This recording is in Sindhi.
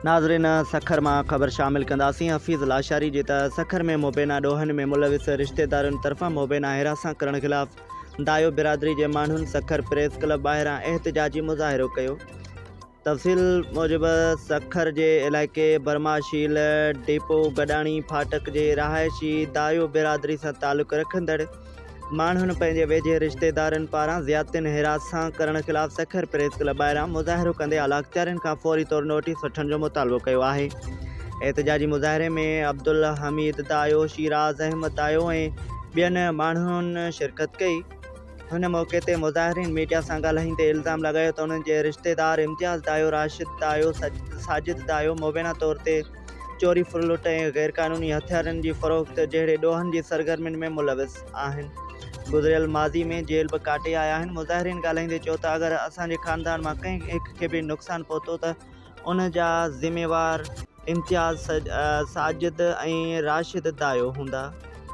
ناظرين سکر مان خبر شامل ڪنداسين حفيظ لاشاري جي ته سکر ۾ مبينا ڏوهن ۾ ملوث رشتيدارن طرفان مبينا هراسان ڪرڻ خلاف دايو برادري جي ماڻهن سکر پريس ڪلب ٻاهران احتجاجي مظاهرو ڪيو. تفصيل موجب سکر جي علائقي برماشيل ڊيپو گڏاڻي ڦاٽڪ جي رهائشي دايو برادري سان تعلق رکندڙ ماڻهن پنهنجي ويجهي رشتيدارن پاران زيادتين هراسان ڪرڻ خلاف سکر پريس ڪلب ٻاهران مظاهرو ڪندي اعليٰ اختيارين کان فوري طور نوٽيس وٺڻ جو مطالبو ڪيو آهي. احتجاجي مظاهري ۾ عبدالحميد دايو، شيراز احمد دايو ۽ ٻين ماڻهن شرڪت ڪئي. هن موقعي تي مظاهرين ميڊيا سان ڳالهائيندي الزام لڳايو ته انهن جي رشتيدار امتياز دايو، راشد دايو، ساجد دايو مبينا طور تي چوري، ڦرلٽ ۽ غيرقانوني هٿيارن جي فروخت جهڙي ڏوهن جي سرگرمين ۾ ملوث آهن. گذريل ماضي ۾ جيل به ڪاٽي آيا آهن. مظاهرين ڳالهائيندي چيو ته اگر اسان جي خاندان مان ڪنهن هڪ کي به نقصان پهتو ته ان جا ذميوار امتياز، ساجد ۽ راشد دايو هوندا.